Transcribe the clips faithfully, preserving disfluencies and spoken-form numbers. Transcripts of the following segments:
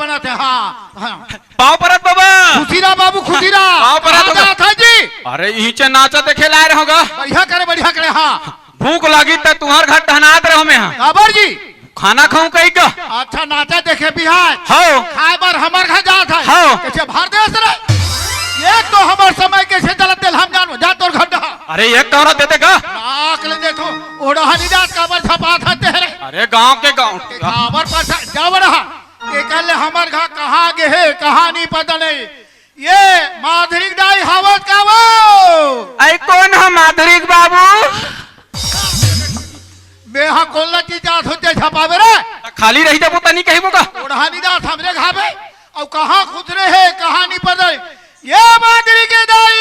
हाँ, हाँ। पाँव परत बाबा। खुशी रहा बाबू, खुशी रहा। पाँव परत कहाँ बाबा। जात है जी? अरे, इहिचे नाचा देखे लाए रहोगा। बढ़िया करे, बढ़िया करे, हाँ। भूख लागी त तुम्हार घर टहनात रहो में, हाँ। काबर जी? खाना खाऊं कही का? अच्छा, नाचा देखे बिहार। हाँ। खाए बर हमर घर जात है। हाँ। कैसे भर देस रे? एक तो हमर समय कैसे चलत तेल हम जानो, जा तोर घर डहा। अरे, एक कौड़ा देते का? नाक ले देखो, ओड़ा हनी जात काबर छपात है तेरे। अरे, गांव के गांव। काबर पाछा, जा बड़ा। एकर ले हमर घर कहाँ गे हे, कहाँ नहीं पता नहीं। ये माधुरी के दाई हावत का वो? अई कोन ह माधुरी के बाबू? मैं हा कोन ला चीज जात होते छपावे रे? खाली रही जबो तनी कहिबो का? ओढ़ानी जात हमरे घावे। अउ कहाँ खुसरे हे, कहाँ नहीं पता। ये माधुरी के दाई।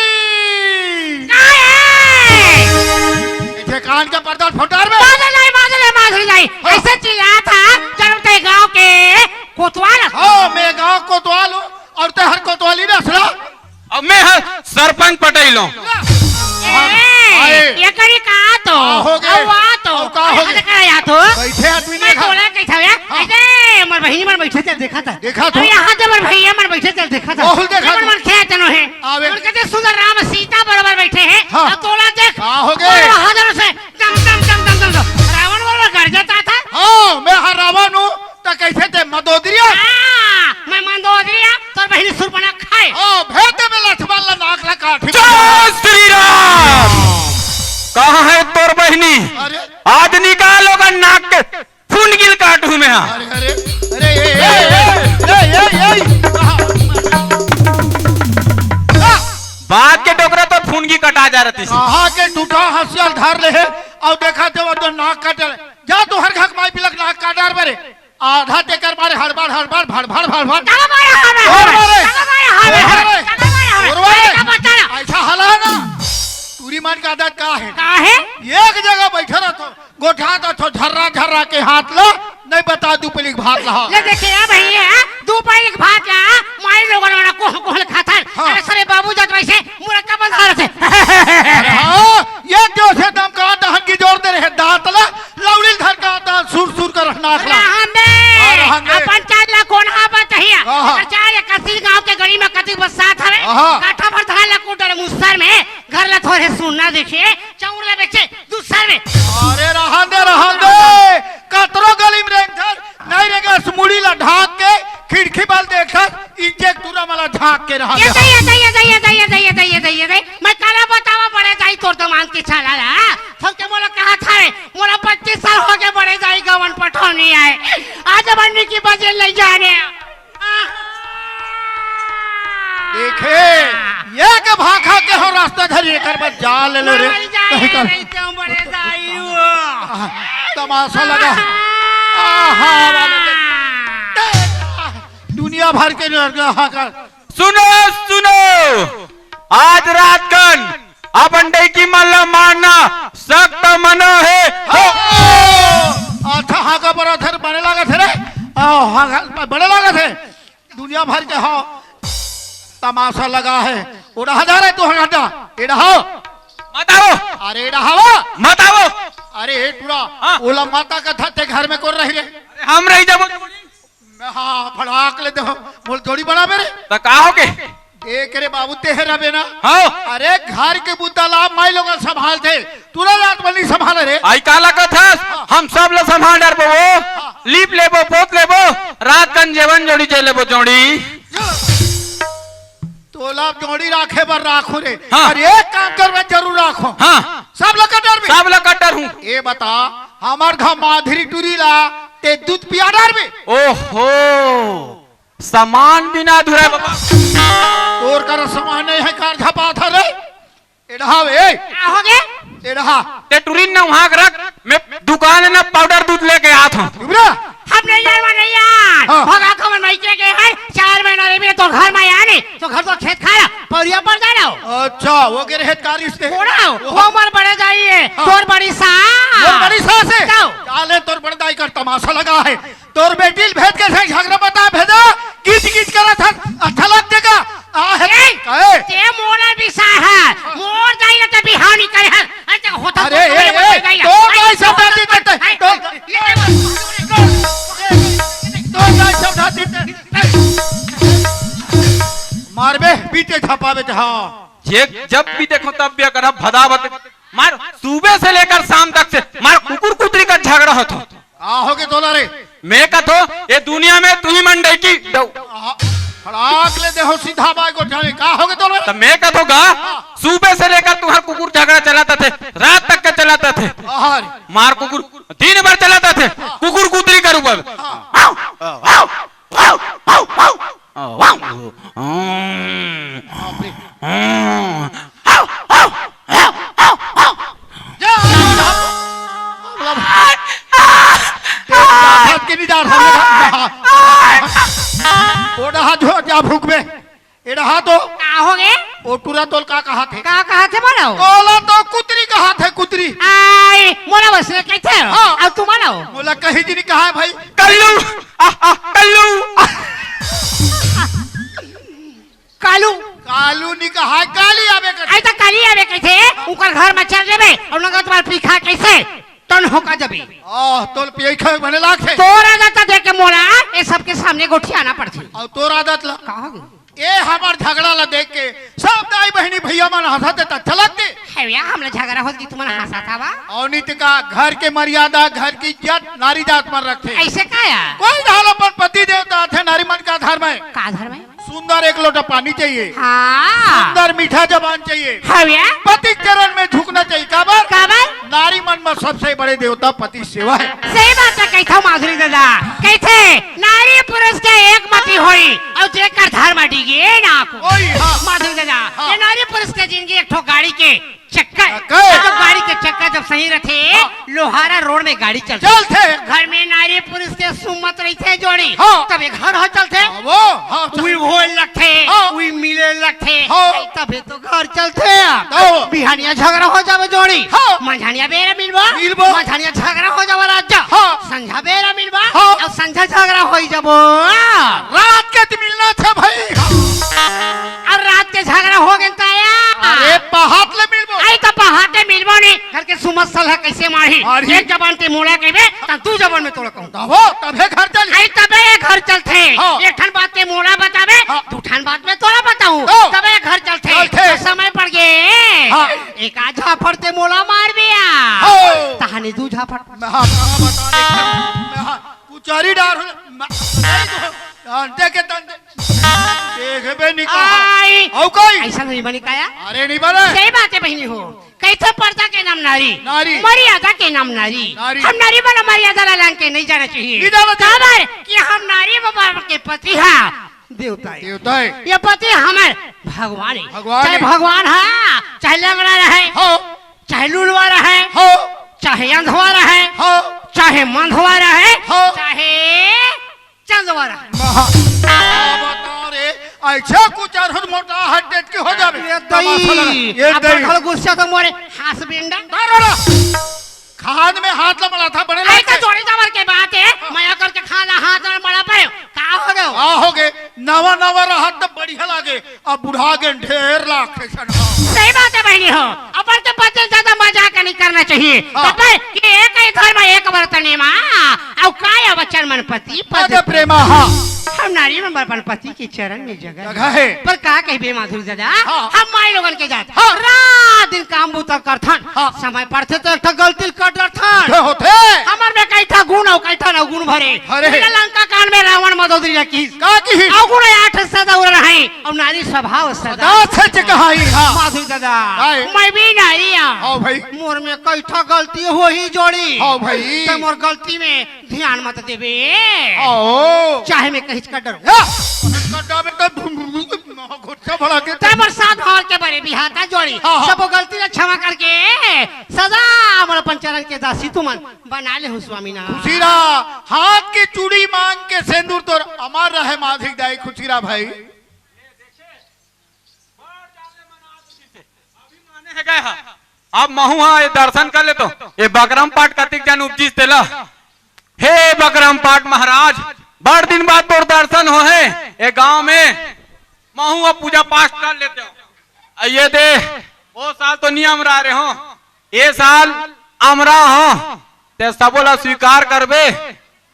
का हे? इथे कान के पर्दा फोटार में। माधुरी दाई, माधुरी दाई, माधुरी दाई। हाँ। ऐसे चिल्लात हा, जब ते गांव के कोतवाल। हाँ, मैं गांव कोतवाल हूँ। अउ ते हर कोतवाली नसला। अब मैं हर सरपंच पटइलो। ए, आए। ये करी का तो? का हो गे? अउ आ तो। अउ का हो गे? कहाँ से करा या तो? बैठे आदमी मैं देखा। बोला कैसा है? हाँ। अरे, हमर बहिनी मन बैठे चल देखा था। देखा था। अरे, यहाँ तो हमर भैया मन बैठे चल देखा था। बहुत देखा हमर था। मन खेत नो है। आवे। उनके तो सुंदर राम सीता बराबर बैठे हैं। हाँ। अब तोला देख। का हो गे? और वहाँ से दम, दम, दम, दम, दम, दम। रावण वाला गरजता था। हाँ, मैं हर रावण हूँ। त कैसे ते मदोदरिया? हाँ, मैं मंदोदरिया, तोर बहिनी सुरपना खाए। ओ, भेते में लक्ष्मण ला नाक ला काठी। जय श्री राम। कहाँ है तोर बहिनी? अरे। आज निकाल ओकर नाक के फुनगी ल काटहूँ मैं हा। अरे, अरे, अरे, ए, ए, ए, ए, ए, ए, ए। बात के डोकरा तो फुनगी कटा जा रही। कहाँ के टूटा हंसिया ल धर ले हे, अउ देखा ते वो तो नाक काटे। जा तोहर घर के माई पिलक नाक काट डार बरे। आधा तेकर मारे हड़बड़, हड़बड़, भड़भड़, भड़भड़। चलो मारे हमें, और हमें। मारे। चलो मारे हमें, और हमें। मारे। चलो मारे हमें। और मारे। अरे, का बता ना? ऐसा हला ना। टूरी मान का आदत का है? का है? एक जगह बैठे रहतो, गोठा तो छो झर्रा, झर्रा के हाथ ला, नहीं बता दू पलीक भात ला। ले देखे, ए भैया, दू पलीक भात ला, माई लोगन वाला कोह, कोह खाथन। हाँ। अरे सरे बाबू जात वैसे, मुरक्का बंधा रहते। अरे हाँ, ये जो से दम का दहन की जोर दे रहे, दांत ला, लौड़ी धर का दांत सुर सुर कर नाक ला। रहन दे। हाँ, रहन दे। अपन चाल ला कोन हा बतहिया। हाँ, हाँ। अगर चार इकतीस गांव के गली में कति बस्सात हवे। हाँ। काठा भर धान ला कूट डाले मुस्सर में, घर ला थोरे सुन्ना देखे, चाउर ला बेचे, दूसर में। अरे रहन दे, रहन दे। कतरो गली में रेंगथस, नहीं रेंगस, मुड़ी ला ढाक के, खिड़की बल देखथस, इंचे टूरा मला झांक के रहन ये दे। दे, ये दे, ये दे, ये दे, ये दे, ये दे, ये दे, ये दे। मैं काला बतावा बड़े दाई तोर दमांद के छाला ला। सबके मोला कहा था, मोला पच्चीस साल हो गए बड़े दाई गवन पठौनी आए। आज बन्नी की बजे ले जाने। देखे, ये के भाखा के हो रास्ता धरी एकर बाद जा ले लो रे। मर जाए कहीं कर। नहीं तो बड़े दाई वो। आहा, तमाशा लगा। आहा, वाले के। दुनिया भर के लोग हाहाकार। सुनो, सुनो, आज रात कन अपन डैकी मन ला मारना सख्त मना हे। हो। अच्छा, हाका बड़ा थे, बड़े लागत हे रे। आ, हाका बड़े लागत हे। दुनिया भर के हो तमाशा लगा हे। उड़ा जा रहे तू हटा, एड़ा हो। मत आओ। अरे एड़ा हवा। मत आओ। अरे ए टूरा, हाँ। ओला माता का था ते घर में कौन रही रे? अरे हम रही जब। मैं हाँ, भड़ाक ले दे, मोल जोड़ी बना मेरे। त का हो के? देख रे बाबू, तेहरा बेना। हाँ। अरे घर के बुता ला माई लोग संभालथे, तूरा रात बनी संभाल रे। आई का लगत हस? हाँ। हम सब ला संभाल डरबो वो। हाँ। लीप लेबो, पोत लेबो, रात कन जेवन जोड़ी जे लेबो जोड़ी। तोला जोड़ी राखे बर राखो रे। हाँ। अरे एक काम कर, मैं जरूर राखो। हाँ। सब ला कटर में। सब ला कटर हूँ। ए बता, हमार घर माधुरी टूरी ला ते दूध पिया डरबे। ओहो, सामान बिना अधूरा हे बाबा। तोर कर सामान नहीं है, कार झपा था रे। एड़हा वे। का हो गे? एड़हा। ते टुरिन ना वहाँ रख, मैं दुकान ना पाउडर दूध लेके आत हूँ। चुप रह। हम नहीं यार, वो नहीं यार। हाँ। भगा खबर नहीं के गए हैं, चार महीना रे मेरे तो घर में आया नहीं, तो घर तो खेत खाया, पौरिया पर जाना हो। अच्छा, वो के रहे कारी से। कोड़ा हो, वो वो हमार बड़े जाई है, हाँ। तोर बड़ी सास। तोर बड़ी सास है। जाओ। चाले तोर बड़दाई कर तमाशा लगा है। तोर बेटी ल भेज के से झगड़ा बता भेजा, गिज गिज करत हन, अच्छा लग देगा। आ है, ए, काहे? ते मोला बिसा है, मोर दाई ल ते बिहाव नहीं करे हन। अरे, ते होता अरे, तो ए, ए, ए, दाई ल। तोर दाई सब दादी ते, ते, हाय, तोर, हाय, तोर दाई सब दादी ते, ते, पीटे झपावे ते, हाँ। जे जब भी देखो तब भी अगर भदावत मार, सुबह से लेकर शाम तक से मार कुकुर कुतरी का झगड़ा होत हो। का होगे तोला रे? मैं कथो, ये दुनिया में तू ही मन डैकी दऊ। आहा, फड़ाक ले देहो सीधा बाय गोठिया में। का होगे तोला रे? त मैं कथो गा, सुबह से लेकर तुम्हार कुकुर झगड़ा चलत थे, रात तक के चलत थे। आहा रे। मार कुकुर दिन भर चलत थे, कुकुर कुतरी कर ऊपर। बाप रे। जा, जा, जा। ओ डहा जो जा भूख में। ए डहा तो। का होगे? ओ टूरा तोल का कहा थे? का कहा थे बोलो? तोला तो कुतरी कहा थे, कुतरी। आई, मोला वैसे कहते हो? हाँ। अब तुम्हारा हो? मोला कहीं जी नहीं कहा है भाई। कल्लू, आ, आ, कल्लू। कालू। कालू नी कहा, काली आवे कर। आई तो काली आवे कैसे? ऊपर घर में चल देबे और नगद मार पीखा कैसे? तन होका जबे। आह, तोल पियई खाए बने लागथे। तोर आदत देख के मोला ये सबके सामने गोठियाना पड़थे। और तोर आदत ला? का हो गई? ए हमर झगड़ा ला देख के सब दाई बहिनी भैया मन हंसत हे त अच्छा लगथे। हे भैया, हमला झगड़ा होत कि तुमन हंसत हवा? और नीति का घर के मर्यादा, घर की इज्जत नारी जात मन रखथे। ऐसे का यार? कोई ढाल अपन पति देवता आथे नारी मन का धर्म है। का धर्म है? सुंदर एक लोटा पानी चाहिए। हाँ। सुंदर मीठा जबान चाहिए। हाँ भैया। पति चरण में झुकना चाहिए। काबर? काबर? नारी मन में सबसे बड़े देवता पति सेवा है। सही बात है, कहता हूँ माधुरी दादा। कहते, नारी पुरुष के एक मति होई, और जेकर धर्म डिगे ना को। ओई, हाँ। माधुरी दादा, हाँ। ये नारी पुरुष के जिंदगी एक ठो गाड़ी के चक्का, चक्का। तो गाड़ी के चक्का जब सही रथे, हाँ। लोहारा रोड में गाड़ी चलथे। चलथे। घर में नारी पुरुष के सुमत रहिथे जोड़ी, हाँ। तब ये घर हो चलथे। हाँ, वो, हाँ, उही होए लगथे, हाँ। उही मिले लगथे, हाँ। तभे तो घर चलथे। तो बिहानिया झगड़ा हो जावे जोड़ी, हाँ। मंझानिया बेरा मिलबो, मिलबो। मंझानिया झगड़ा हो जावे राजा, हाँ। संझा बेरा मिलबो, हाँ। और संझा झगड़ा हो जाबो। रात के तो मिलना था भाई। अउ रात के झगड़ा हो गे त आया। अरे पहाट ले मिलबो। आई त पहाटे मिलबो नहीं। घर के सुमत सलाह कैसे माही? मारही। एक जबान ते मोला कहिबे, त दू जबान में तोला कहूँ। तबो, तभे घर चल। आई तबे ये घर चलथे। हाँ। एक ठन बात ते मोला बताबे, हाँ। दू ठन बात में तोला बताऊँ। तो तबे ये घर चलथे। चलथे। त समय पड़ गे। हाँ। एक आध झापड़ ते मोला मारबे या। हाँ। तहाने दू झापड़। मैं हाँ, हाँ, बता दे। मैं हाँ, कुचारी डार हो, मैं, नहीं तो, अंडे के तंदे। देखबे नहीं कहा। आई। औ कोई? ऐसा नहीं बनी काया? अरे नहीं बने। सही बात है बहिनी हो। कैसे पर्दा के नाम नारी? नारी। मर्यादा के नाम नारी। नारी। हम नारी वाला मर्यादा ला लान के नहीं जाना चाहिए। नहीं जाना चाहिए। काबर कि हम नारी बाबा के पति हा देवता है। देवता है। ये पति हमर भगवान है। भगवान चाहे है। भगवान हा, चाहे लंगड़ा रहे, हाँ। चाहे लूलवा रहे, हाँ। चाहे अंधवा रहे, हाँ। चाहे मंधवा रहे, हाँ। चाहे चंदवा रहे। महा-, बता रे, ऐसे कुछ अरहुल मोटा हट डेट के हो जावे। ये दई, तमाशा लगा। ये अब दई। बड़खल गुस्सा तो मोरे हंस बिंडा। ना रो ना। खान में हाथ ला मड़ा था, बड़े ऐसा लगते। जोड़ी चावल के बात है, मया करके खाना हाथ में मड़ा पाए, का हो गयो? का हो गए? नवा नवा रहा तब बढ़िया लागे। अब बुढ़ा गे ढेर लाख है सनहा। सही बात है बहिनी हो, अपन के पति से ज्यादा मजाक नहीं करना चाहिए। हाँ। तब कि एक ही घर में एक बर्तन में, अब काय बचन मन पति पद अरे प्रेमा, हाँ। हम नारी मन अपन पति के चरण में जगह जगह है। पर का कहिबे माधुरी दादा, हाँ। हम माई लोगन के जात हाँ। रात दिन काम बूता करथन, हाँ। समय पड़थे तो एक ठो गलती कर डरथन। होथे, होथे। हमर में कई ठा गुण अउ कई ठा अवगुण भरे। अरे। बिना लंका कांड में रावण मदोदरी ला किहिस। का किहिस? अवगुण आठ सदा उर रहय, अउ नारी स्वभाव सदा सदा सच कहाई, हाँ। माधुरी दादा, हाय। मैं भी नारी हूँ। हाँ भाई। मोर में कई ठा गलती होही जोड़ी। हाँ भाई। त मोर गलती में ध्यान मत देबे। आओ। चाहे मैं कहिच कर डरूं। या। कड्डा में तो घुट्टा भड़ा के ते मोर साथ हार के बड़े बिहाता जोड़ी। हाँ, हाँ। सब गलती ला क्षमा करके सदा मोर अपन चरण के दासी तुमन बना ले हो स्वामी ना। खुशी रहा, हाथ के चूड़ी मांग के सेंदूर तोर अमर रहे माधुरी दाई, खुशी रहा भाई। अभी माने हे गए हा। अब महू हा ये दर्शन कर ले तो, ये बकरम पाठ कतिक जन उपजिस तेला। हे बकरम पाठ महाराज, बड़ दिन बाद तोर दर्शन हो हे ये गांव में, महू अब पूजा पाठ कर लेते हो। आ ये दे, वो साल तो नियम रहा रहे हो, ये साल अमरा हो, ते सबो ला स्वीकार करबे,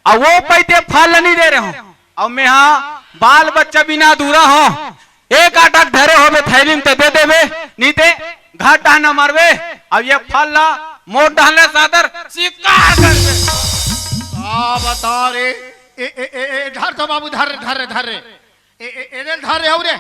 अउ वो पैते फल नहीं दे रहे हो, अउ मैं हा बाल बच्चा बिना अधूरा हो, एक आटा के धरे होबे थैली में ते दे देबे, नी ते घर डहन मरबे। अब ये फल ला मोर डहन ले सादर शिकार करबे। का बता रे? ए, ए, ए, ए, धर तो बाबू, धर, धर, धर रे। ए, ए, ए, धर रे, अउ रे।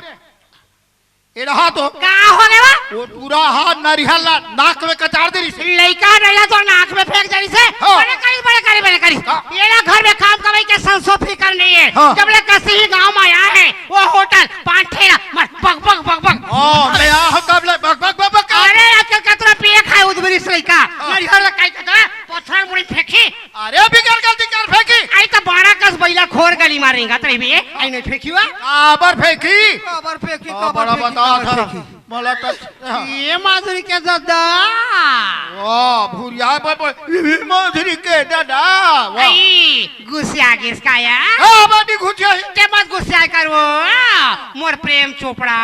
ए रहा तो। का हो गया? वो टूरा हा नरिहर ला नाक में कचार दे रही से। लइका नरिहर तो नाक में फेंक दे रही से। हाँ। बड़े करी, बड़े करी, बड़े करी। हाँ। ये ना घर में काम कमाई के संसो फिकर नहीं है। हाँ। जब ले कसी ही गांव में आया है, वो होटल पान ठेला मर बक बक बक बक। ओ, मैं आ हो तब ले बक बक बक बक कर। अरे आजकल कतरा पिए खाए उजबरी से लइका। हाँ। नरिहर ला काई कतरा पत्थर मुड़ी फेंकी। अरे बिगर गलती कर फेंकी। आई तो बारह कस बैला खोर गली मारेगा तेरे भी। आई नहीं फेंकी हुआ। काबर फेंकी? काबर फेंकी, हाँ, काबर बड़ा फेंकी, बता काबर था। फेंकी? बोला तो। ये माधुरी के दादा। वाह, भूरिया पर, पर, ये माधुरी के दादा। वाह। आई, गुस्सा गिस का या? हाँ, बाटी घुसिया ही। ते मत गुस्सा करो। मोर प्रेम चोपड़ा।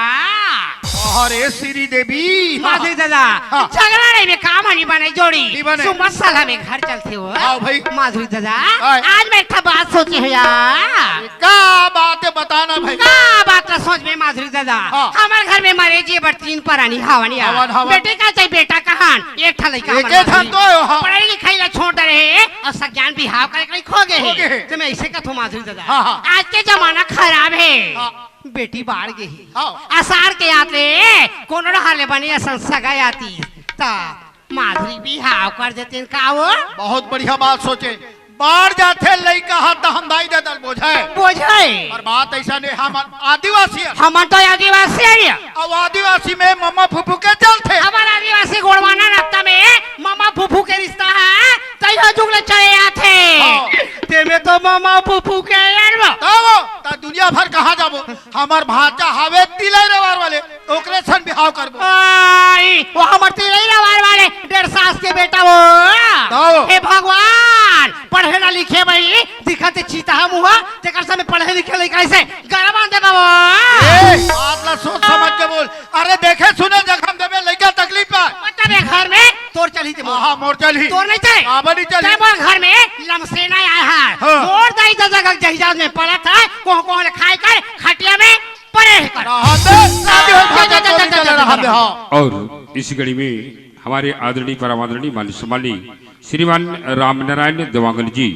अरे श्री देवी। माधुरी दादा, हाँ। झगड़ा नहीं में काम नहीं बने जोड़ी। नहीं बने। सुमत साला में घर चलते हो। हाँ भाई। माधुरी दादा, हाँ। आज मैं एक ठा बात सोचे हो यार। का बात है बताना भाई। का बात ला सोच में माधुरी दादा। हाँ। हमारे घर में मरे जी बर तीन परानी हवन यार। हवन, हवन। बेटे का चाहे बेटा कहान, एक ठा लइका एक हमारे एक ठा माधुरी। तो हो, हाँ। पढ़ाई लिखाई ला छोड़ दे रहे हैं और सज्ञान बिहाव करे कहीं खो गए खो गए हैं। हैं। तो मैं ऐसे कथो माधुरी दादा। हाँ, हाँ। आज के जमाना खराब है। हाँ। बेटी बाढ़ गई। हाँ। असार के आते कोनो हाले बने असन सगा आती। ता माधुरी बिहाव कर देते का वो? बहुत बढ़िया बात सोचे। बाढ़ जाथे लइका हा त हम दाई दे दल बोझे। बोझे। और बात ऐसा नहीं, हम आदिवासी है। हम तो आदिवासी है। अब आदिवासी में मम्मा फूफू के चलते। हमार आदिवासी गोड़वाना रक्ता में मम्मा फूफू के रिश्ता है। तैयो जुग ले चले आथे। हाँ। तेमे तो मम्मा फूफू के यार बा। तब त दुनिया भर कहाँ जाबो? हमर भांचा हावे तिलई रवार वाले, ओकरे सन बिहाव करबो। आई, वो हमर तिलई रवार वाले, डेढ़ सास के बेटा वो। दाओ। हे भगवान, पढ़े ना लिखे भाई, दिखत हे चीता मुहा, तेकर समय पढ़े लिखे लइका ऐसे गरबा दे बाबा। ए, बात ला सोच समझ के बोल। अरे देखे सुने जखम देबे लइका तकलीफ पाए। मतलब ये घर में तोर चली ते मोर। हाँ, हाँ, मोर चली। तोर नहीं चले। हाँ, बनी चली। ते मोर घर में लमसेना आया है। हाँ। मोर दाई दादा का जहिजाज में पड़ा था, कोह कोह ले खाए कर खटिया में पड़े ही कर। रहा दे, राजी हो जा, जा, जा, जा, जा, जा, जा, जा, जा, जा। हाँ। और इसी कड़ी में हमारे आदरणीय परम आदरणीय माननीय सम्माननीय श्रीमान रामनारायण देवांगन जी,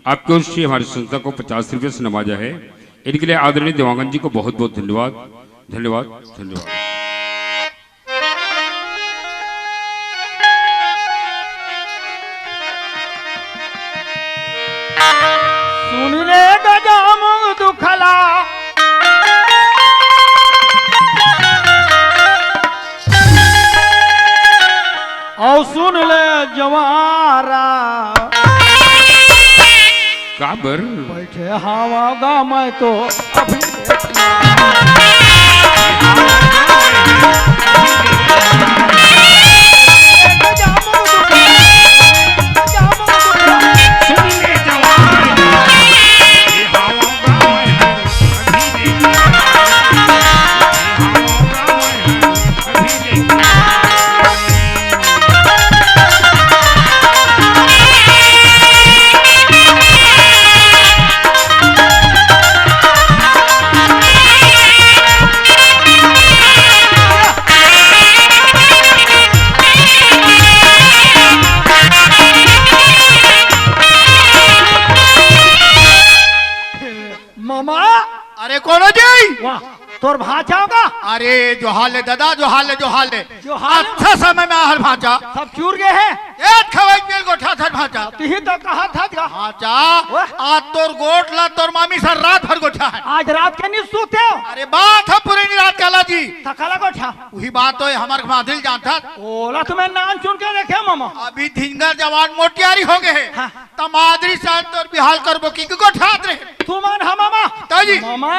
आपकी ओर से हमारी संस्था को पचास रुपये से नवाजा है। इनके लिए आदरणीय देवांगन जी को बहुत बहुत धन्यवाद, धन्यवाद, धन्यवाद। सुन ले गजामुख दुखला। अउ सुन ले जवारा। काबर? बैठे हवा गा मैं तो अभी। मामा। अरे कोनो जी? वाह, तोर भांचा होगा? अरे जोहार ले दादा, जोहार ले, जोहार ले। जोहार ले। अच्छा समय में आहर भांचा। सब चूर गए हैं। एक खवाई पेल गोठा था भांचा। तुही तो कहा था गा। भांचा, वाह। आज तोर गोठ ला तोर मामी सर रात भर गोठा है। आज रात के नहीं सोते हो? अरे बात है पुरानी रात काला जी। थकाला गोठा। वही बात तो है, हमारे माधुरी जानता। ओला तुम्हें नाम सुन के देखे मामा। अभी धिंगर जवान मोटियारी हो गए हैं। हाँ। त माधुरी सन तोर बिहाव करबो कि गोठात रहे। तुमन ह मामा। ताजी। मामा,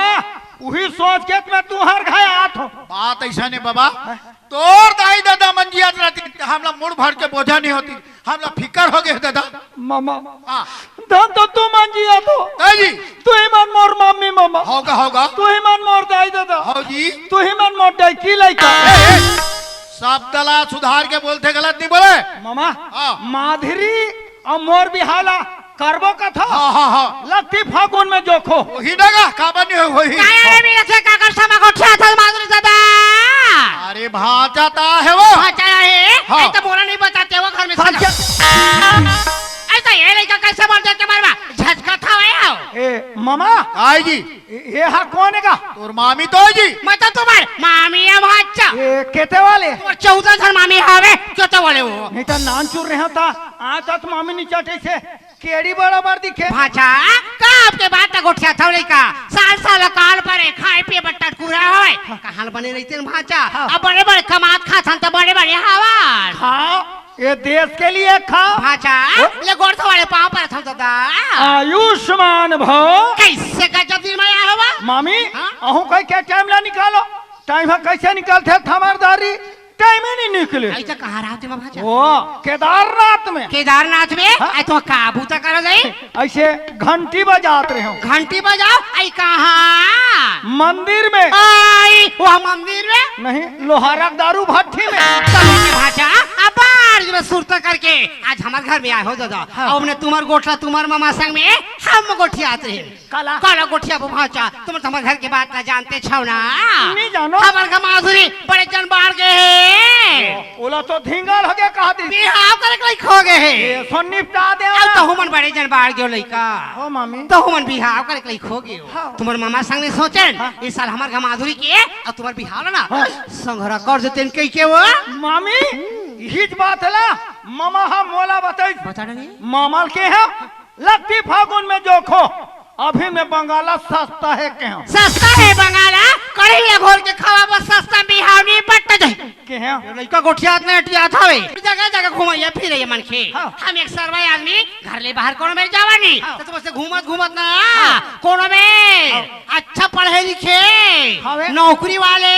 उही सोच के मैं तुहर घर आत हो। बात ऐसा नहीं बाबा। हाँ। तोर दाई दादा मन जियात रहती, हमला मुड़ भर के बोझा नहीं होती, हमला फिकर हो गए दादा। मामा। हाँ। धन तो तुमन जियात हो। ताजी। तुही मन मोर मम्मी मामा। होगा, होगा। तुही मन मोर दाई दादा। हो जी। तुही मन मोर डैकी लइका। ए, ए, शब्द ला सुधार के बोलते, गलत नहीं बोले। मामा। हाँ। माधुरी अउ मोर बिहाव ला करबो कथो। हाँ, हाँ, हाँ। लगती फागुन में जोखो। वही डगा, काबर नहीं होही? काय रे, मेरे से काकर समा गोठियाथस माधुरी दादा? अरे, भांचा ता हे वो। भांचा हे? हाँ। ऐसा बोला नहीं बताते वो घर में हाँ, सजा। क्या? ऐसा ये लइका कैसे बोल देते मरवा? झटका था वो। ए, मामा। आई जी। ए, ए हा कोन हे का? तोर मामी तो हे जी। मैं तो तुम्हार मामी हे, भांचा। ए, केते वाले? तोर चौदह झन मामी हवे, केते वाले हो? नहीं तो नान चुर रहे था। आज तो मामी नहीं चाटे से। केड़ी बड़ा बार दिखे? भांचा, का आपके बात तक उठिया था लइका? साल साल काल परे, खाए पिए बर टटकुरा होय। हाँ। कहाँ बने रहिते भांचा? हाँ। अब बड़े बड़े कमात खात हन त बड़े बड़े हवन। हाँ, ये देश के लिए खा। भांचा, ओ? ले गोड़ धोवाले पाँव पर था दादा। आयुष्मान भव। कैसे गजब दिन में आया हवा? मामी, हाँ? अहूँ कहीं क्या टाइम ला निकालो? टाइम है कैसे निकालते हमार दारी? टाइम ही नहीं निकले। ऐसा कहाँ रहते बाबा जा? वो केदारनाथ में। केदारनाथ में? हाँ। आई तो काबू तक करो जाई। ऐसे घंटी बजात रहे हो। घंटी बजाओ? आई कहाँ? मंदिर में। आई, वह मंदिर में? नहीं, लोहारक दारू भट्टी में। तब के भांचा, अब बार जो सुरता करके आज हमार घर में आए हो दादा। हाँ। अब ने तुम्हार गोठला, तुम्हार मामा संग में हम गोठियात रहे। काला? काला गोठिया बो भांचा, तुम तुम्हार घर के बात ला जानते छव ना? नहीं जानो। हमार घर माधुरी बड़े जन बाढ़ गए हे। ओला तो धिंगल हो गया कहा दी। बिहाव करे के लइक हो गए हे। ये सो निपटा दे अब ओला। तो हुमन बड़े जन बाढ़ गयो लइका। ओ मामी। तो हुमन बिहाव करे के लइक हो गयो। हाँ। तुम्हार मामा संग ने सोचेन, हाँ। इस साल हमार घर माधुरी के, अब तुम्हार बिहाव ना, हाँ। संघरा कर देतेन कही के वो। मामी, यही बात है ला, मामा हा मोला बताई। बता नहीं। मामा के है, लगती फागुन में जोखो, अभी में बंगाला सस्ता हे केहो। सस्ता हे बंगाला, कढ़ी ले घोर के खावा बस सस्ता बिहाव नहीं पट जाए। केहो? लइका गोठियात नहीं अटियात हवे। जगह जगह घुमैया फिरैया मनखे। हाँ। हम एक सरवाई आदमी घर ले बाहर कोनो में जावा नहीं। हाँ। तो तुमसे घूमत घूमत ना हाँ। कोनो में हाँ। अच्छा पढ़े लिखे, हवे। नौकरी वाले,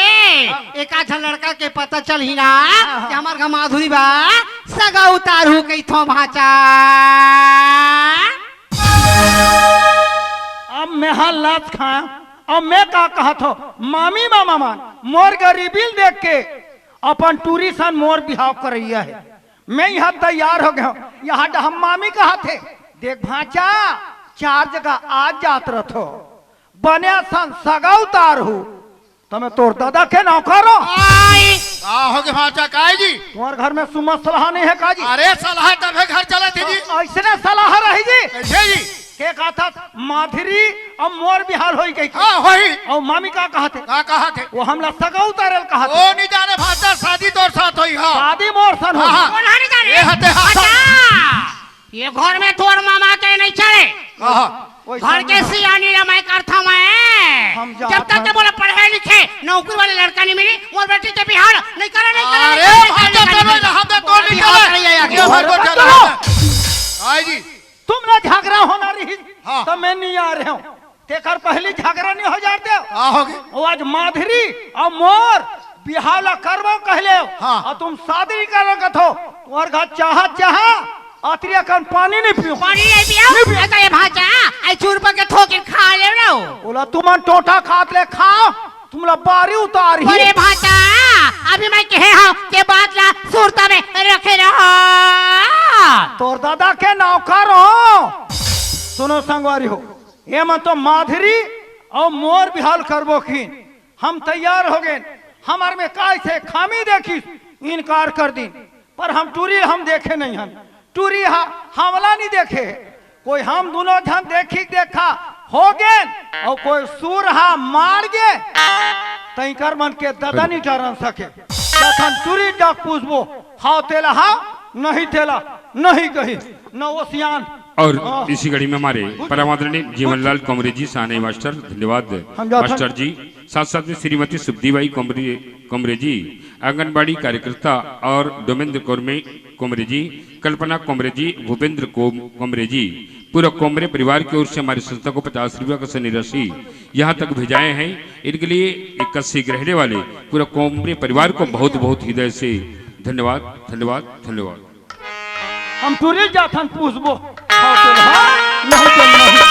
हाँ। एक आध झन लड़का के पता चलही ना हाँ, हाँ। कि हमार घर माधुरी बा, सगा उतारू कहिथो भांचा। अब मैं हा लात खा, अब मैं का कहत हो, मामी मामा मान, मोर गरीबी ल देख के अपन टूरी सन मोर बिहाव करैया हे। मैं यहाँ तैयार हो गया हूँ, यहाँ हम मामी कहा थे, देख भांचा, चार जगह आ जात रथो, बने सन सगा उतार हूँ, त मैं तोर दादा के नौकर हो। आई। का हो गे भांचा, काय जी? तुम्हार घर में सुमत सलाह नहीं है का जी? अरे सलाह तभे घर चलत हे जी। तो ऐसने सलाह रही जी। कैसे जी? के कहा था माधुरी अब मोर बिहाव होई गई। हाँ, होई। और मामी का कहा थे? का कहा थे? वो हमला सगा उतारल कहा थे। ओ नहीं जाने भांचा, शादी तोर साथ होई, हाँ। शादी मोर सन हाँ, होई। हाँ। कोन हा नहीं जाने? ये हते हाँ। अच्छा। ये घर में तोर मामा के नहीं चले। कहा? घर के सियानी ला मैं करथा मैं। हम जानत जब तक हन। के बोला पढ़े लिखे, नौकरी वाले लड़का नहीं मिली, मोर बेटी के बिहाव नहीं करे, नहीं करे, अरे, नहीं करे, भांचा नहीं करे, तोर नहीं करे। हम तो तोर नहीं बिहाव चले। करे या ये घर को अरे, चला। आई जी। तुम ना झगड़ा होना रही, हाँ। तो मैं नहीं आ रहे हूँ। तेकर पहली झगड़ा नहीं हो जाते। का हो गे? वो आज माधुरी और मोर बिहाव ला करबो कहले हो। हाँ। और तुम शादी नहीं करना कथो। तुम्हार घर चाहा, चाहा, अतरी अकन पानी नहीं पियो। पानी नहीं पियो? नहीं पियो। ऐसा ये भांचा, आई चूर पर के ठोके खा ले लो। बोला तुमन टोटा खात ले खाओ, तुमला बारी उतार ही। अरे भांचा, अभी मैं कहे हूँ के बात ला सुरता में रखे रहो। तोर दादा के नौकर हो। सुनो संगवारी हो, ये मन तो माधुरी और मोर बिहाव करबो खीन। हम तैयार हो गए, हमार में काय से खामी देखिस, इनकार कर दीन। पर हम टूरी हम देखे नहीं हन, टूरी हा हमला नहीं देखे। कोई हम दोनों झन देखी देखा हो गए, और कोई सुर हा मार गे, तैकर मन के दादा नहीं टरन सके। जखन टूरी डग पूछबो, हाव तेला हाव, नहीं तेला नहीं कही, न वो सियान। और हाँ। इसी कड़ी में हमारे परम आदरणीय जीवनलाल कमरे जी, साने मास्टर, धन्यवाद हम जाथन। मास्टर जी। साथ साथ में श्रीमती सुब्धीबाई कोमरे, कोमरे जी, आंगनबाड़ी कार्यकर्ता, और डोमेंद्र कोरमे, कोमरे जी, कल्पना कोमरे जी, भूपेंद्र को-, कोमरे जी, पूरा कोमरे परिवार की ओर से हमारी संस्था को पचास रुपया का सन्नी राशि यहाँ तक भेजाए हैं। इनके लिए इक्कीस रहने वाले पूरा कोमरे परिवार को बहुत बहुत हृदय से धन्यवाद, धन्यवाद, धन्यवाद। हम टूरी जाथन पूछबो। हाँ, चल, हाँ, नहीं, चल, नहीं।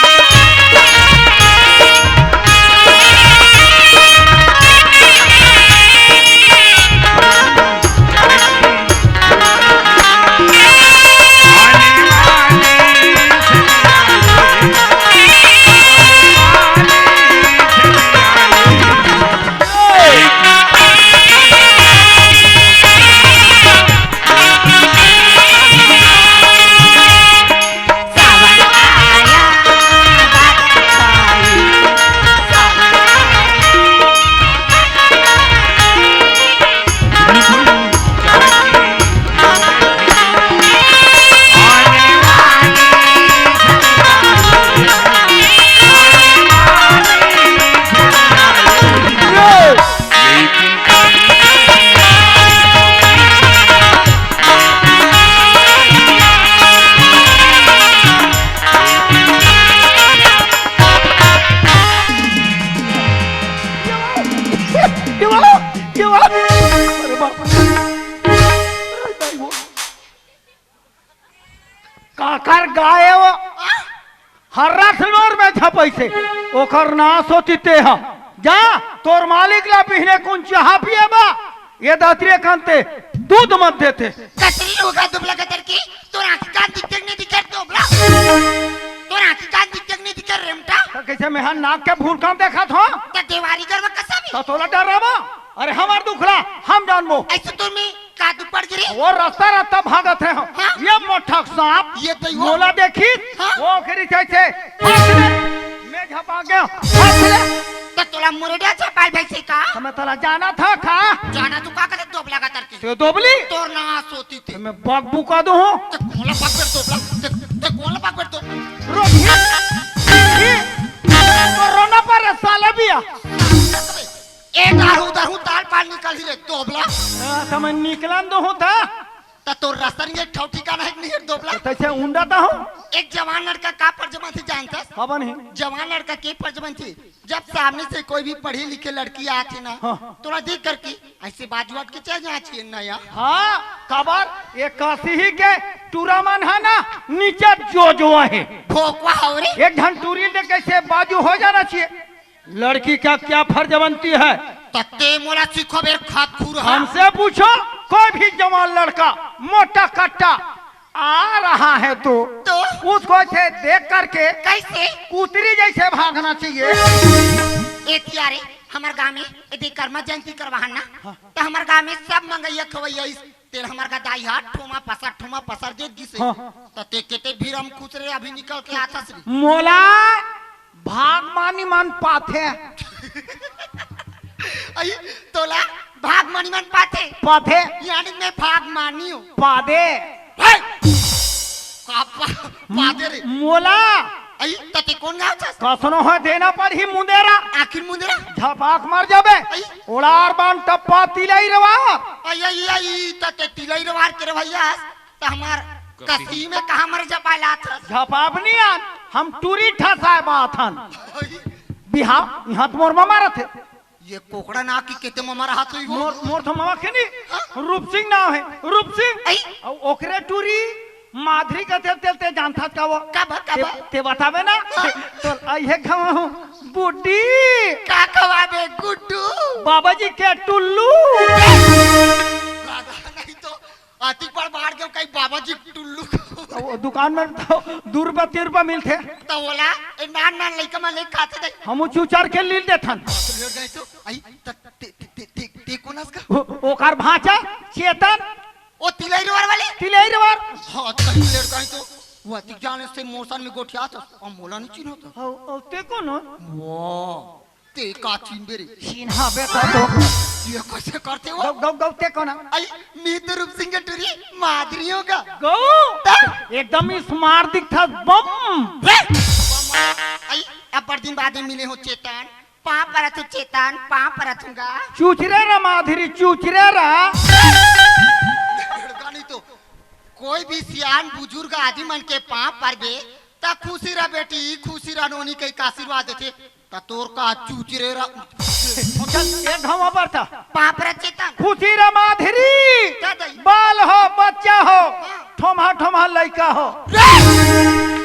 हर्रा सिल्वर में झपइसे, ओकर नास होती ते ह। जा, तोर मालिक ला बिहने कुन चाहा पिएबा, ये दतरिया कन ते दूध मत देते। कतरी होगा दुबला कतर की, तोर आँखी कान दिखते नहीं दिखे दोबला। तोर आँखी कान दिखते नहीं दिखे रेमटा। त कइसे मेहा नाक के भूरकाम देखत हो? त देवारी गरवा कसा भी? त तोला डरावा? अरे हमर दुखला, हम जानबो। अइसे तो मैं का दुपड़ गिरे? वो रस्ता रस्ता भागत हे हम। हाँ? ये मोठा सांप ये तो वो मोला देखी, हाँ? वो करी जइसे, "हट ले।" मैं झपा गया, "हट ले।" त तोला मुरडिया झपाल भइसे का? त मैं तोला जाना था का? जाना तू का करे दोबला कतर की? ते दोबली? तोर नास होती ते। मैं बक बुका दो हूँ। ते कोला बक बेर दोबला, ते, ते कोला बक बेर दो। रोहित, रोहित, तो रोना पर साला बिया। ए दारू, दारू, ताल पाल निकल ही रे, दोबला। हाँ, त मैं निकलन दो हूँ था। त तोर रस्ता नहीं, एक ठौ ठिकाना है कि नहीं है, दोबला? त तइसे उंडाता हूँ। एक जवान लड़का का फर्ज बनथे जानथस? हवा नहीं। जवान लड़का के फर्ज बनथे, जब सामने से कोई भी पढ़ी लिखे लड़की आथे ना, हाँ। तोला देख करके अइसे बाजू हट के चल जाना चाहिए ना यार। हाँ, काबर? ये काशी ही के टूरा मन है ना, नीचे जो जो है। भोकवा हो रे। एक झन टूरी ले कइसे बाजू हो जाना चाहिए। लड़की का क्या फर्ज बनती है? त ते मोला सिखो बेर खात खुर हा। हमसे पूछो, कोई भी जवान लड़का मोटा कट्टा आ रहा है तो, तो? उसको ऐसे देख करके कइसे? कुतरी जइसे भागना चाहिए। ए तियारे, हमर गाँव में ए दे कर्मा जयंती करवाहन ना, हाँ। त हमर गाँव में सब मंगइया खवइया इस तेल हमर का दाई हा ठोमा पसर, ठोमा पसर दे दिस। हाँ। त ते केते भीड़ हम खुसरे अभी निकल के आथस रे। मोला भाग मानी मन पाथे। अई, तोला भाग मानी मन पाथे। पाथे। यानी मैं भाग मानी हूँ। पादे। हे! का पा-, पादे रे। मोला। अई, त ते कोन गाँव छस? कसनो है देना पड़ही मुंदेरा। आखिर मुंदेरा? झपाक मर जाबे। अई। ओड़ार बान टप्पा तिलई रवार। अई, अई, अई, त ते तिलई रवार के रवैया हस, त हमार कसी में कहाँ मर जपा लात हस? झपाब नहीं आन, हम टूरी ठसाए बात हन। अई। बिहाव, यहाँ त मोर ममा रथे। ये कोकड़ा ना की केते ममा रहा तो ही वो। मोर, मोर तो ममा के नहीं, हाँ? रूप सिंह नाव है, रूप सिंह। अई। अउ ओकरे टूरी माधुरी कथे तेल ते जानथस का वो? का बा, का ते, बा? ते बताबे ना? हाँ। तो आई है खवाहूँ, बुड्ढी। का खवाबे, गुड्डू? बाबा जी के टुल्लू। दादा, नहीं तो अतिक बार बाहर के कई बाबा जी टुल्लू। वो दुकान में तो दू रुपया, तीन रुपया मिलथे। त ओला, ए नान नान लइका मन ले खाथे दे। हमू चूचर के लील देथन। लेट गए तो, आई, त, ते, ते, ते, ते, ते कोन हस का? ओ, ओकर भांचा, चेतन। ओ तिलई रवार वाले? तिलई रवार। हाँ, त लेट गए तो, वो अतिक जाने से मौसम में गोठिया था, अब मोला नहीं चिन्हो था। औ, औ, ते कोन हो? वाह, ते का चिन्हबे रे? चिन्हा बेटा तो। ये कइसे करथे वो? गौ, गौ, गौ, ते कोन हो? आई, मैं तो रूप सिंह के टूरी, माधुरी हो का। गौ? त? एकदम ही smart दिखथस, बम। रे! आई, अब्बड़ दिन बाद में मिले हो चेतन। पाँव परत हूँ चेतन, पाँव परत हूँ गा। चूचरे रा माधुरी, चूचरे रा। लड़का नहीं तो कोई भी सियान बुजुर्ग आदमी मन के पाँव परबे, त खुशी रा बेटी, खुशी रा नोनी कहि के आशीर्वाद देथे। त तोर का चूचरे रा। चल, एक घाव पर था। पाँव परत चेतन। खुशी रा माधुरी। का दई? बाल हो, बच्चा हो, हाँ। ठोमहा ठोमहा लइका हो। रे!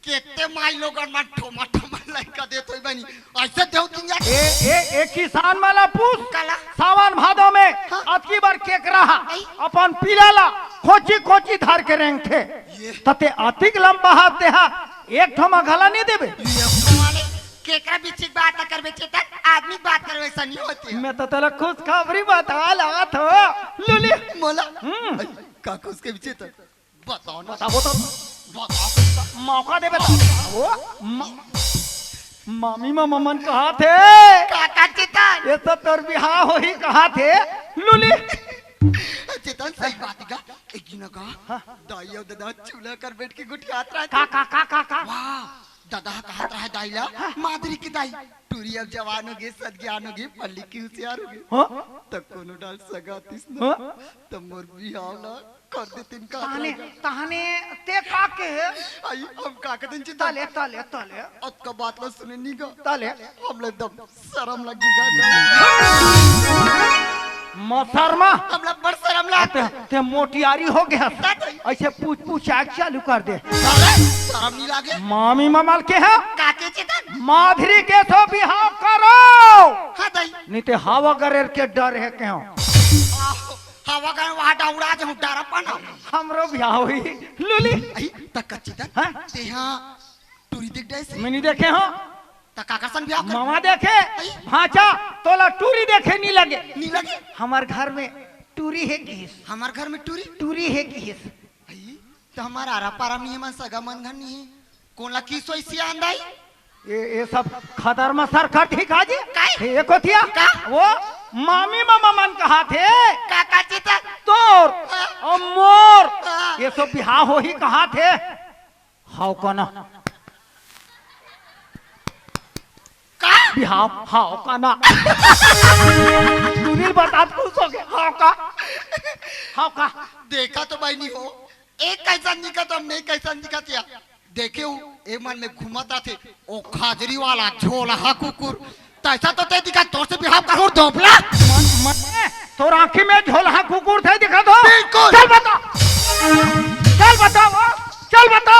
केते माई लोगन मन ठोमा ठोमा लइका देत होई बनी, अइसे देव दुनिया के। ए, ए, ए किसान वाला पूछ, काला? सावन भादो में हाँ। अतकी बार केकरा हा आई। अपन पीला ला खोची खोची धर के रेंगथे। ये। त ते अतिक लंबा हा ते हा एक ठोमा घला नहीं देबे। ये वाले केकरा बिछी के बात करबे चेतन, आदमी के बात करबे अइसा नहीं होथे। मैं तो तोला खुशखबरी बतावा लागत हो, लूली। मोला? हम्म। आई, का खुश के बिछे त? बताओ ना। बताओ तो। बताओ। मौका देबे तो। वो, म-, मामी मामा मन कहाथे। का, का चेतन? ये सब तोर बिहाव होही कहाथे। लूली। चेतन, सही बात हे का? एक दिन का, हाँ। दाई अउ ददा चूल्हा कर बैठ के गोठियात रहथे। का, का, का, का, का? वाह, ददा कहत रहे दाई ला, हाँ। माधुरी के दाई, टूरी अब जवान होगे, सत ज्ञान होगे, पढ़ लिख के हुसियार होगे। हाँ? त कोनो डाल सगा आतिस ना, हाँ? त मोर बिहाव ला कर देतेन का तहने, तहने ते का के? आई, हम का कहितेन चेतन? तले, तले, तले। अतका बात ला सुने नहीं गा। तले। हमला एकदम शरम लगी गा। मत शरमा। हमला बड़ शरम ते, ते मोटियारी हो गया। अइसे पूछ पूछ आग चालू कर दे। अरे, शरम नहीं लागे? मामी ममल के है? काके चितन? माधुरी के सो बिहाव करो। हाँ दाई। नहीं ते हवा गरेर के डर है के हो। आहो, हवा गए वहाँ डाउड़ा जे हूँ डर अपन। हमरो बिहाव होई। लूली। अई, तक चितन? हाँ? ते हाँ टूरी देख डे से? मैं नहीं देखे हो। त काकर सन बिहाव कर? मामा देखे? अई। भांचा, तोला टूरी देखे नहीं लगे। नहीं लगे? हमार घर में टूरी है किस? हमार घर में टूरी? टूरी है किस? अई, त हमार आरा पारा में नहीं है, मन सगा मन घर नहीं है। कोन ला किस होई सियान दाई? ये, ये सब खदर में सर कट ही काजी? काई? ये कोथिया? का? वो मामी मामा मन कहा थे। काका चितन? तोर हाँ। और मोर। हाँ। ये सब बिहाव होही कहा थे। हाव का ना? का? बिहाव, हाव का ना? सुनील बता खुश हो गया। हाव का? हाव का? देखा तो भाई नहीं हो। एक कैसा निकल तो हम नहीं कैसा निकल या। देखे हो, एक मन में घूमत आथे, ओ खाजरी वाला झोलहा कुकुर। तैसा तो ते दिखा, तोर से बिहाव करूँ दोपला। मन, मन, तोर आँखी में झोलहा कुकुर थे दिखा तो। बिल्कुल। चल बता। चल बता वो। चल बता।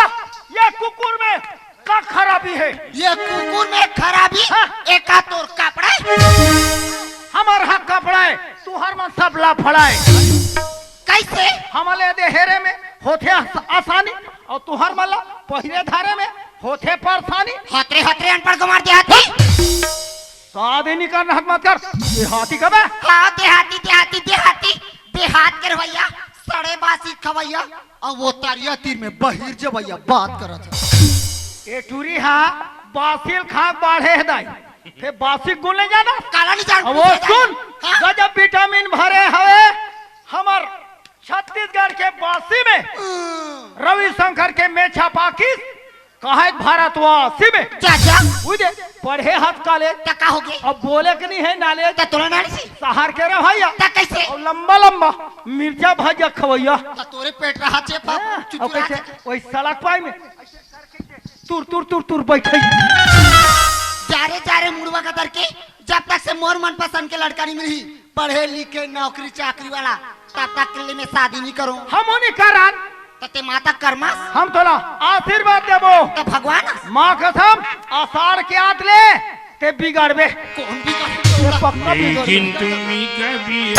ये कुकुर में का खराबी है? ये कुकुर में खराबी? हाँ। एका तोर कपड़ा है? हमार हाँ कपड़ा है, तुहर मन सब लाफड़ा है। कैसे? हमले दे हेरे में होथे आस-, आसानी, और तुहर मन ला पहिरे धारे में होथे परेशानी। हतरे हतरे अनपढ़ गंवार देहाती। शादी नहीं करना हक मत कर। देहाती कबे? हाँ, देहाती, देहाती, देहाती। देहात के रवैया, सड़े बासी खवैया, अब वो तरिया तीर में बहिर जवैया बात करत है। ए टूरी हा, बासिल खाक बाढ़े है दाई। फे बासी गुले जाना? काला नहीं जान अब वो पूछे सुन, जाना। हाँ? गजब विटामिन भरे हवे हमर छत्तीसगढ़ के बासी में। हम्म। रविशंकर के मेछा पाकिस, कहा एक भारतवासी में। चाचा। उई दे, पढ़े हाथ काले। त का होगे? अब बोले के नहीं है नाले। त तोला नाली सी? शहर के रह भैया। त कैसे? अब लंबा लंबा मिर्चा भजिया खवैया। त तोरे पेट रहा चेपा, हाँ, चुचुरा अब कैसे? चेपा। वही सड़क पाई में। तुर, तुर, तुर, तुर बैठे। जा रे, जा रे, मुड़वा का दर के, जब तक से मोर मनपसंद के लड़का नहीं मिली, पढ़े लिखे नौकरी चाकरी वाला, तब तक के लिए मैं शादी नहीं करूँ। हम नहीं करन। त ते माता करमस? हम तोला आशीर्वाद देबो। त भगवान? माँ कसम, आषाढ़ के आत ले, ते बिगड़बे। कौन बिगड़? ये पक्का बिगड़। लेकिन तुम्ही कभी